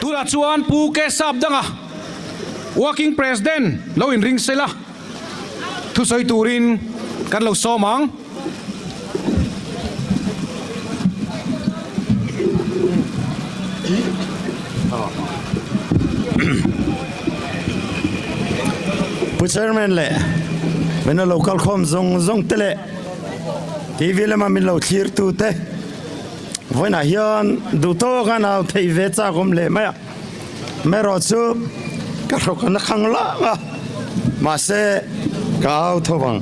Tunah chuan Pu K Sapdanga, Working President lo inring sela thusawi turin kan lo sawm ang. Pu Chairman leh min lo kalkhawm zawng zawng te leh TV lama min lo thlir tu te vawiinah hian duh tawk a nau theih ve chak awm leh mai a, maherawh chu ka hrawk a na khang lang a, mahse ka au tho vang.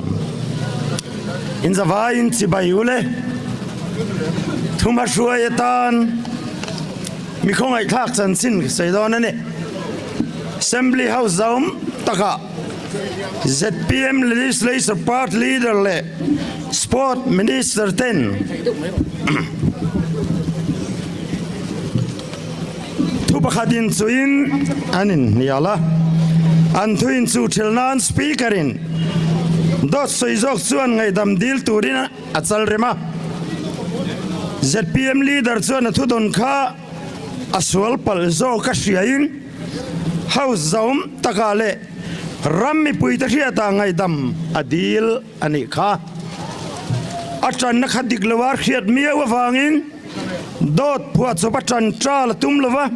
In zavaiin chibai u le, thuma hruai atan mi khawngaihthlak chanchin ka sawi dawn a ni. Assembly House zaum takah zpm Legislature Party Leader leh Sport Minister ten thu pakhat inchuhin an inhnial a, an thu inchuh thil nan Speaker in dawt sawi zawk chuan ngaihdam dil turin a chal rem a. Zpm Leader chuan a thudawn kha a sual palh zawk a hriain House zaum takah leh ram mipuite hriatah ngaihdam a dil a nih kha. A tanna kha dik lo a hriat miau avangin dawt phuahchawp a tan tal a tum lo va,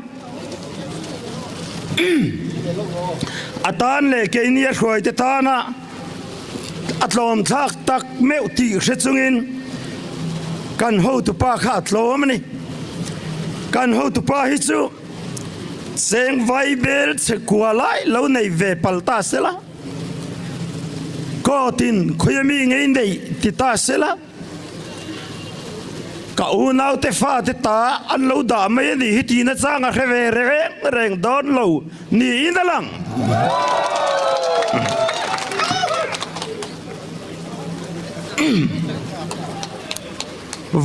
a tan leh keini a hruaite tana a tlawmthlak tak meuh tih hre chungin kan hotupa kha a tlawm a ni. Kan hotupa hi chu cheng vaibel chhe kua lai lo nei ve pal ta sela, Court-in khawi ami ngei nei ti ta sela, ka unaute fate ta an lo dah mai a nih hi tihna chang a hre ve reng reng dawn lo niin a lang.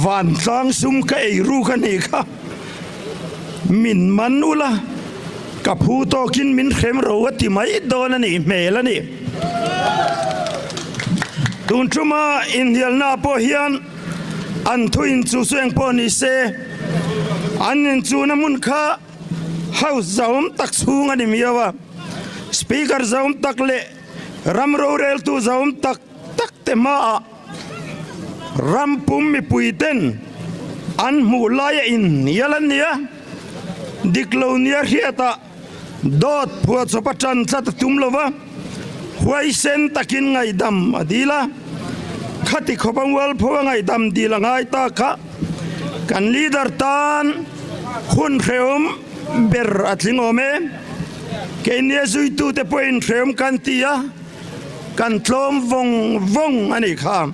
Vantlang sum ka ei ruk a nih kha, min man ula, ka phu tawkin min hrem ro a ti mai dawn a nih hmel a ni. Tun tuma inhnialna pawh hian an thu inchuh chu eng pawh ni se, an inchuhna hmun kha House zahawm tak chhung a ni miau a, Speaker zahawm tak leh ram roreltu zahawm tak tak te hmaah Ram pum mipui ten an hmuh laia inhnial an ni a, dik lo nia hriatah dawt phuahchawp a tan tlat a tum lo va, huaisen takin ngaihdam a dil a, khati khawp a mualpho a ngaihdam dil a ngai ta kha kan leader tan hun hrehawm ber a tling awm e. Keini a zuitute pawhin hrehawm kan ti a. Kan tlawm vawng vawng a nih kha.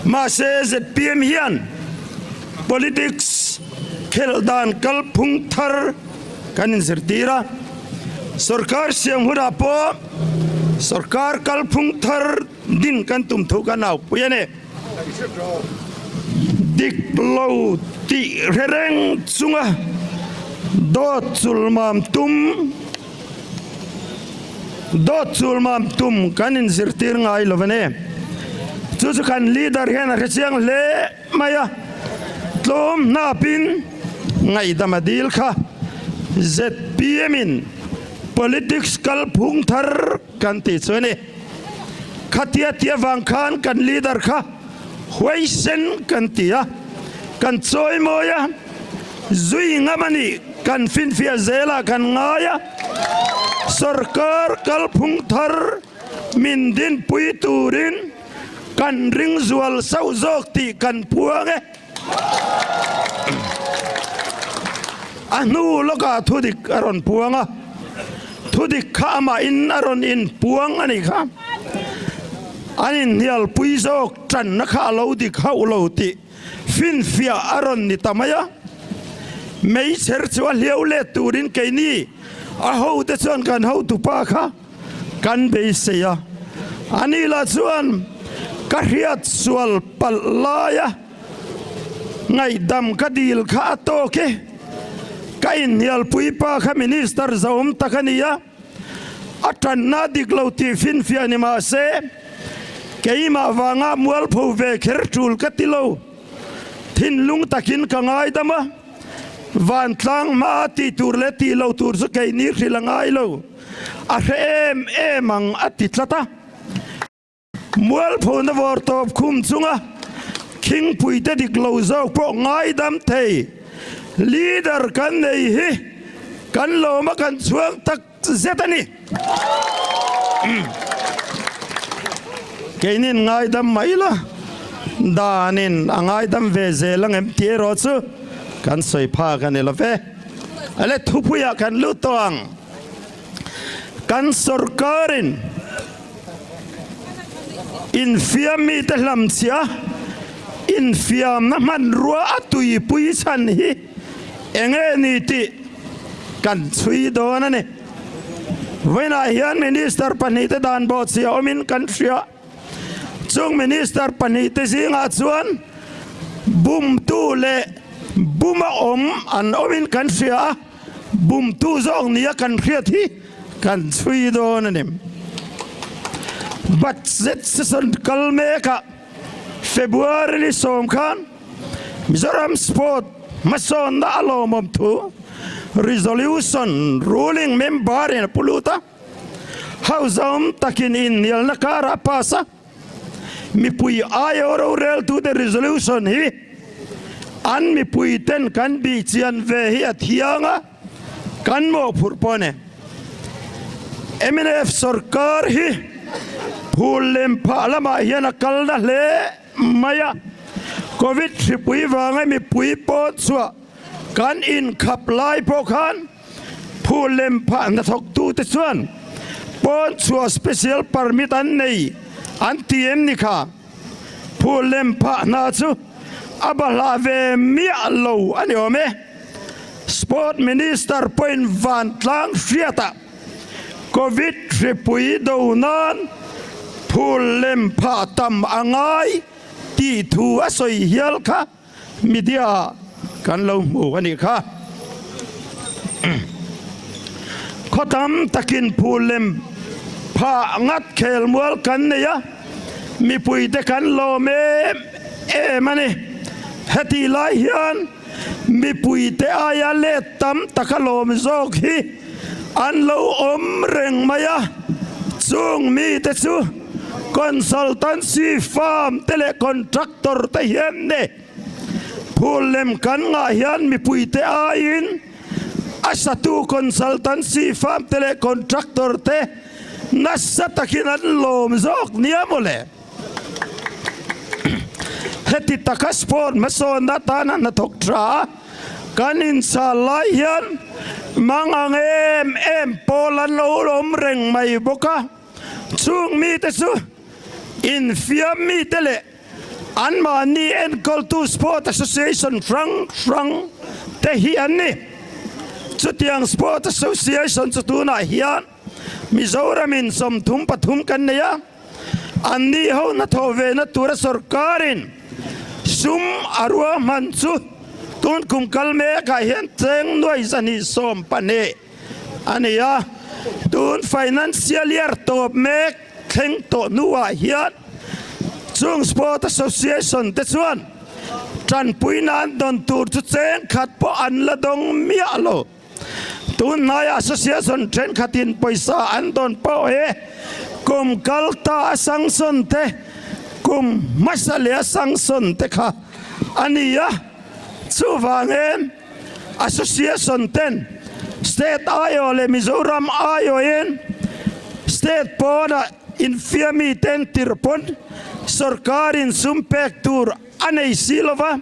Mahse zpm hian politics khelh dan kalphung thar kan inzirtir a, sorkar siam hunah pawh sorkar kalphung thar din kan tum thu kan aupui a ni. Dik lo tih hre reng chunga dawt chulmam tum. Dawt chulmam tum kan inzirtir ngai lo a ni. Chu chu kan leader hian a hrechiang hle mai a, tlawm hnapin ngaihdam a dil kha. Zpm in politics kalphung thar kan tih chu a ni. Khatia tia vang khan kan leader kha huaisen kan ti a, kan chawimawi a, zui ngam a nih kan finfiah zelah kan ngai a, sorkar kalphung thar min dinpui turin kan ring zual sauh zawk tih kan puang e. A hnu lawkah thudik a rawn puang a, thudik kha amahin a rawn inpuang a nih kha. An inhnialpui zawk tanna kha a lo dik hauh lo tih finfiah a rawn ni ta mai a. Meichher chu a hliau let turin keini a hote chuan kan hotupa kha kan beisei a. Ani lah chuan ka hriat sual palh laia ngaihdam ka dil kha a tawk e. Ka inhnialpui pa kha minister zahawm tak a ni a. A tanna dik lo tih finfiah ni mah se, keimah vanga mualpho ve kher tul ka ti lo. Thinlung takin ka ngaidam a. Vantlang hmaa tih tur leh tih lo tur chu keini hrilh a ngai lo, a hre em em ang a ti tlat a. Mualphuna vawr tawp khum chunga khingpuite dik lo zawk pawh ngaidam thei leader kan nei hi kan lawm a kan chhuang tak zet a ni. Keinin ngaidam mai la, danin a ngaidam ve zel ang em tih erawh chu kan sawi phak a ni lo ve. Ale thupuiah kan lut tawh ang. Kan sorkarin infiam mite hlamchhia infiamna hmanrua a tuipui chhan hi enge ni tih kan chhui dawn a ni. Vawiinah hian Minister pahnihte dan bawhchhia awmin kan hria. Chung Minister pahnihte zingah chuan bumtu leh buma awm an awmin kan hria a, bumtu zawk nia kan hriat hi kan chhui dawn a ni. Budget session kal mekah February ni sawm khan Mizoram Sport hmasawnna a lawmawm thu Resolution ruling member in a pu lut a, hauzawm takin inhnialna karah a pass a, mipui aiawh roreltute resolution hi an mipui ten kan bih chian ve hi a thiang a, kan mawhphurh pawh a ni. Mnf sorkar hi phul lem phah lamah hian a kal na hle mai a, Covid hripui vanga mipui pawh chhuah Kan inkhap lai pawh khan phul lem phah hnathawktute chuan pawn chhuah special permit an nei an ti em ni kha? Phul lem phah hna chu a bahlah ve miah lo a ni awm e. Sport Minister pawhin vantlang hriatah Covid hripui do nan phul lem phah tam a ngai tih thu a sawi hial kha. Media kan lo hmu a nih kha. Khaw tam takin phul lem phah ngat khelmual kan nei a, mipuite kan lawm em em a ni. Hetih lai hian mipuite aia let tam taka lawm zawk hi an lo awm reng mai a, chung mite chu Consultancy firm te leh contractor te hian ne phul lem kan ngah hian mipuite aiin a satu consultancy firm te leh contractor te nasa takin an lawm zawk nia mawle. Heti taka sport hmasawnna atana hnathawk tha a kan inchhal lai hian mangang em em pawl an lo awm reng mai bawk a. Chung mite chu infiam mite leh anmahni enkawltu Sport Association hrang hrang te hi an ni. Chutiang Sport Association chu tunah hian Mizoramin 33 kan nei a, anni ho hnathawh vena tura sorkarin sum a ruahman chu tun kum kal mekah hian cheng nuai 212 a ni a, tun financial year tawp mek thleng tawh hnuah hian chung Sport Association te chuan tanpui nan dawn tur chu cheng khat pawh an la dawng miah lo. Tun hnaia association thenkhatin pawisa an dawn pawh he kum kal ta a sanction te, kum hmasa leh a sanction te kha a ni a, chuvangin Association ten State aiawh leh Mizoram aiawhin State pawnah infiami ten tirh pawn sorkarin sum pek tur a nei si lova,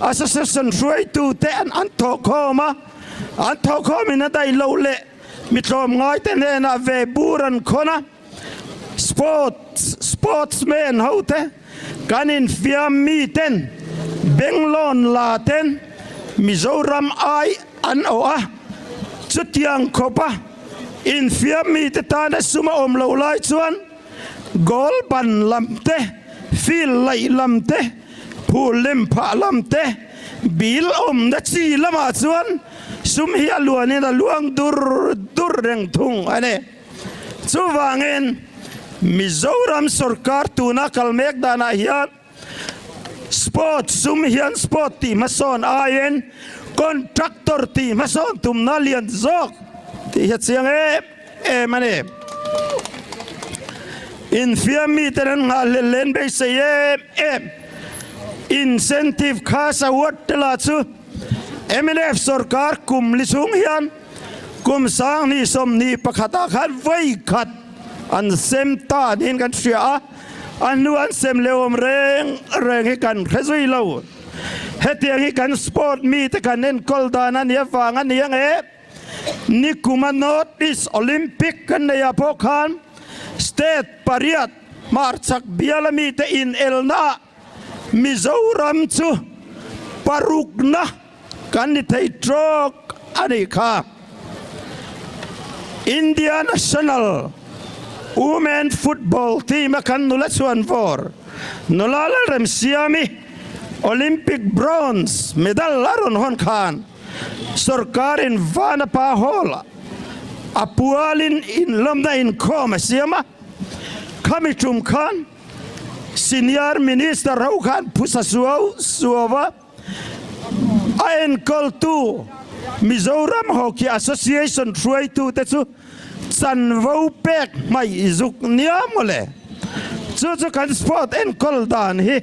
Association hruaitute an thawhkhawm a, an thawhkhawmin a daih loh leh mi tlawmngaite hnenah ve bur an khawn a. Sports sportsman ho te kan infiam mi ten Benglawn la ten Mizoram ai an awh a, chutiang khawp a infiam mi te tana sum a awm loh lai chuan goal ban lam te, field laih lam te, phul lem phah lam te, bill awmna chi lamah chuan sum hi a luanin a luang dur dur reng thung a ni. Chuvangin Mizoram sorkar tuna kal mek danah hian Sports sum hian sport tih hmasawn aiin Contractor tih hmasawn tumna lian zawk tih hi a chiang em em a ni. Infiam miten an nghahhlelh leh an beisei em em. Incentive khas award te lah chu mnf sorkar kum li chhung hian kum 2021 ah khan vawi khat an sem ta niin kan hria a, a hnu an sem leh awm reng reng hi kan hre zui lo. Hetiang hi kan sport mite kan enkawl dan a nih avang a ni ang e. Nikuma North East Olympic kan neih ah pawh khan state pariat hmarchhak biala mite inelna ah Mizoram chu parukna kan ni thei tawk a nih kha. India National Women Football Team a kan nula chuan vawr nula Lalremsiami Olympic Bronze medal a rawn hawn khan sorkarin Vanapa Hall a pualin inlawmna inkhawm a siam a, khami tum khan Senior Minister ho khan phusa suau suau a, a enkawltu Mizoram Hockey Association hruaitute chu chanvo pek hmaih zuk nia mawle. Chu chu kan sport enkawl dan hi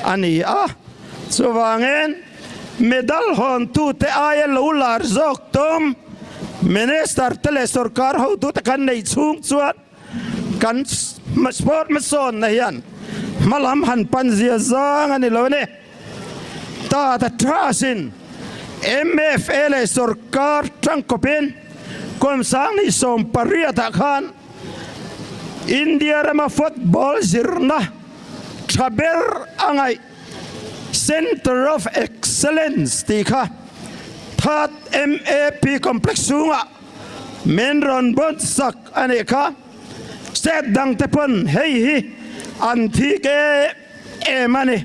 a ni a, chuvangin medal hawntute aia lo lar zawk tum Minister te leh sorkar hotute kan neih chhung chuan Kan sport hmasawnna hian hmalam han pan zia zang a ni lo a ni. Tata Trust-in MFA leh sorkar tangkawpin kum 2018 ah khan India rama football zirna tha ber a ngaih Centre of Excellence tih kha Third MAP Complex chhungah Min rawn bawt sak a nih kha. State dang te pawn hei hi an thik em em a ni.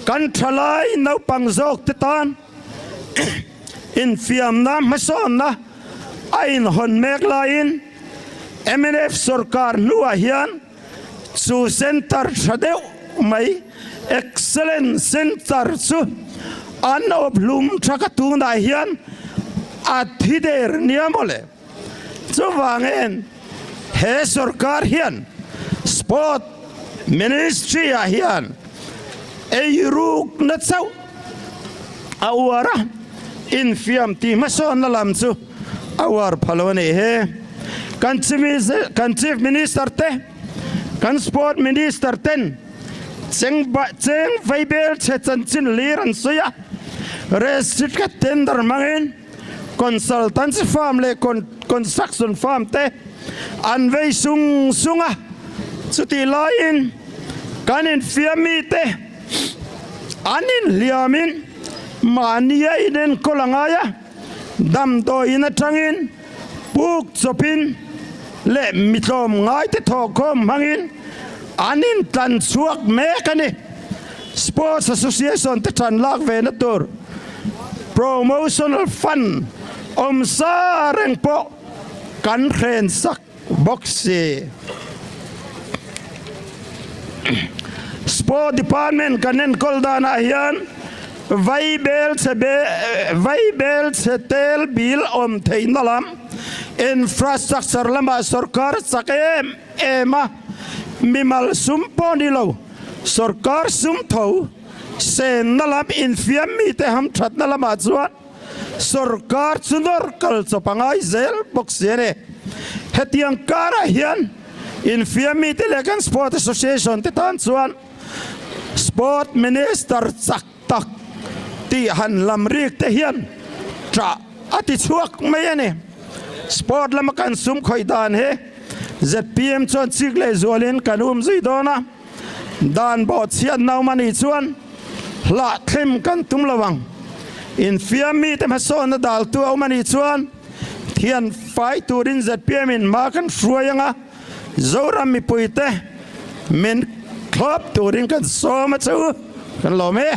Kan thalai naupang zawk te tan infiamna hmasawnna a inhawn mek laiin mnf sorkar hnuah hian chu centre tha deuh mai Excellent Centre chu an awp hlum tha ka tunah hian a thi der nia mawle. Chuvangin he sorkar hian Sport Ministry ah hian eirukna chauh a uar a, infiam tih hmasawnna lam chu a uar pha lo a nih hi. Kan Chief Minister te, kan Sport Minister ten Cheng cheng vaibel chhe chanchin lir an sawi a, restricted tender hmangin consultancy firm leh construction firm te an vei sung sung a, chutih laiin kan infiam mite an inhliamin mahnia inenkawl a ngai a, damdawiin atangin puk chawpin leh mitlawm ngaite thawhkhawm hmangin an intlan chhuak mek a ni. Sports Association te tan lak ve na tur Promotional Fund awm sa reng pawh kan hren sak bawk si. Sport Department kan enkawl danah hian Vaibel chhe Vaibel chhe tel bil awm theihna lam infrastructure lamah sorkar chak em em a, mimal sum pawh ni lo, sorkar sum tho senna lam infiam mite hamthatna lamah chuan sorkar chu nawr kal chawp a ngai zel bawk si a ni. Hetiang karah hian infiam mite leh kan Sport Association te tan chuan Sport Minister chak tak tih han lam rik te hian ṭah a ti chhuak mai a ni. Sport lama kan sum khawih dan hi zpm chuan chik leh zualin kan um zui dawn a, dan bawhchhiat naum a nih chuan hlahthlim kan tum lo ang. Infiam mite hmasawnna daltu a awm a nih chuan thian fai turin zpm in hma kan hruai ang a, Zoram mipuite min thlawp turin kan sawm a che u, kan lawm e.